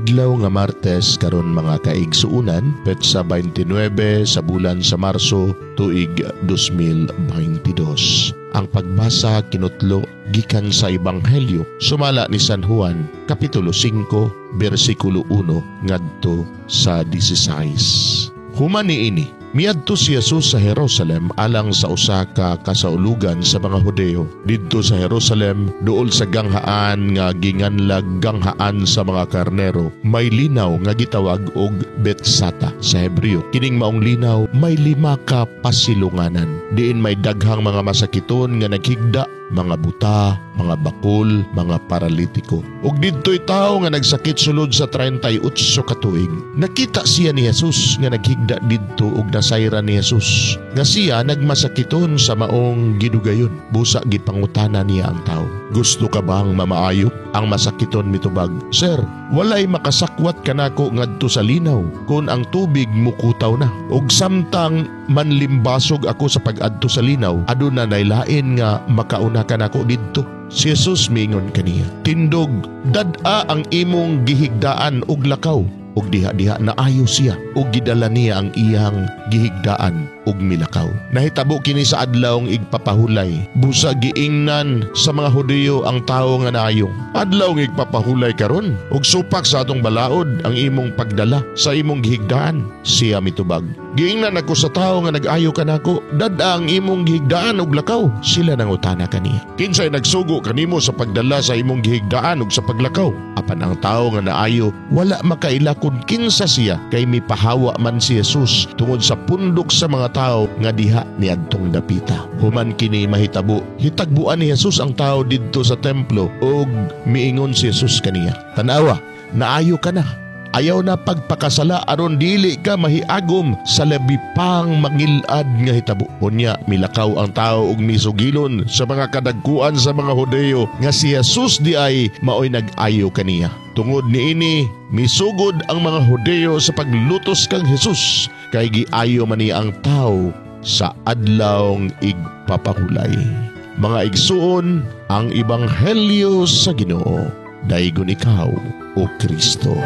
Adlaw nga Martes karon, mga kaigsuunan, petsa 29 sa bulan sa Marso, tuig 2022. Ang pagbasa kinutlo gikan sa Ebanghelyo sumala ni San Juan, kapitulo 5, bersikulo 1 ngadto sa 16. Human niini, miadto si Jesus sa Jerusalem alang sa usa ka kasaulugan sa mga Hudeo. Didto sa Jerusalem, duol sa ganghaan nga ginganlag Ganghaan sa mga Karnero, may linaw nga gitawag og Betsata sa Hebreo. Kining maong linaw may lima ka pasilunganan, diin may daghang mga masakiton nga naghigda, mga buta, mga bakol, mga paralitiko. Ug didto'y tawo nga nagsakit sulod sa 38 ka tuig. Nakita siya ni Jesus nga naghigda didto ug nasayran ni Jesus nga siya nagmasakiton sa maong gidugayon. Busa gipangutana niya ang tawo, "Gusto ka bang mamaayo?" Ang masakiton mitubag, "Sir, walay makasakwat kanako ngadto sa linaw kun ang tubig mukutaw na. Ug samtang manlimbasog ako sa pag-adto sa linaw, aduna nay lain nga makauna kanako didto." Si Jesus miingon kaniya, "Tindog, dad-a ang imong gihigdaan ug lakaw." Ug diha-diha naayo siya ug gidala niya ang iyang gihigdaan ug milakaw. Nahitabo kini sa adlawng igpapahulay. Busa giingnan sa mga Hudiyo ang tawo nga naayo, "Adlawng igpapahulay karon ug supak sa atong balaod ang imong pagdala sa imong gihigdaan." Siya mitubag, "Giingnan ako sa tawo nga nag-ayo kanako, 'Dad-a ang imong gihigdaan ug lakaw.'" Sila nangutana kaniya, "Kinsay nagsugo kanimo sa pagdala sa imong gihigdaan ug sa paglakaw?" Apan ang tawo nga naayo wala makaila kun kinsa siya, kay mipahawa man si Jesus tungod sa pundok sa mga tawo nga diha niadtong dapita. Human kini mahitabo, hitagbuan ni Jesus ang tawo didto sa templo ug miingon si Jesus kaniya, "Tan-awa, naayo ka na. Ayaw na pagpakasala aron dili ka mahiagom sa labi pang mangilad nga hitabo." Unya milakaw ang tao ug misugilon sa mga kadagkuan sa mga Hudeo nga si Jesus di ay maoy nag-ayo kaniya. Tungod niini, misugod ang mga Hudeo sa paglutos kang Jesus kay giayo man niya ang tao sa adlawng igpapahulay. Mga igsuon, ang ebanghelyo sa Ginoo. Daygon ikaw, o Kristo.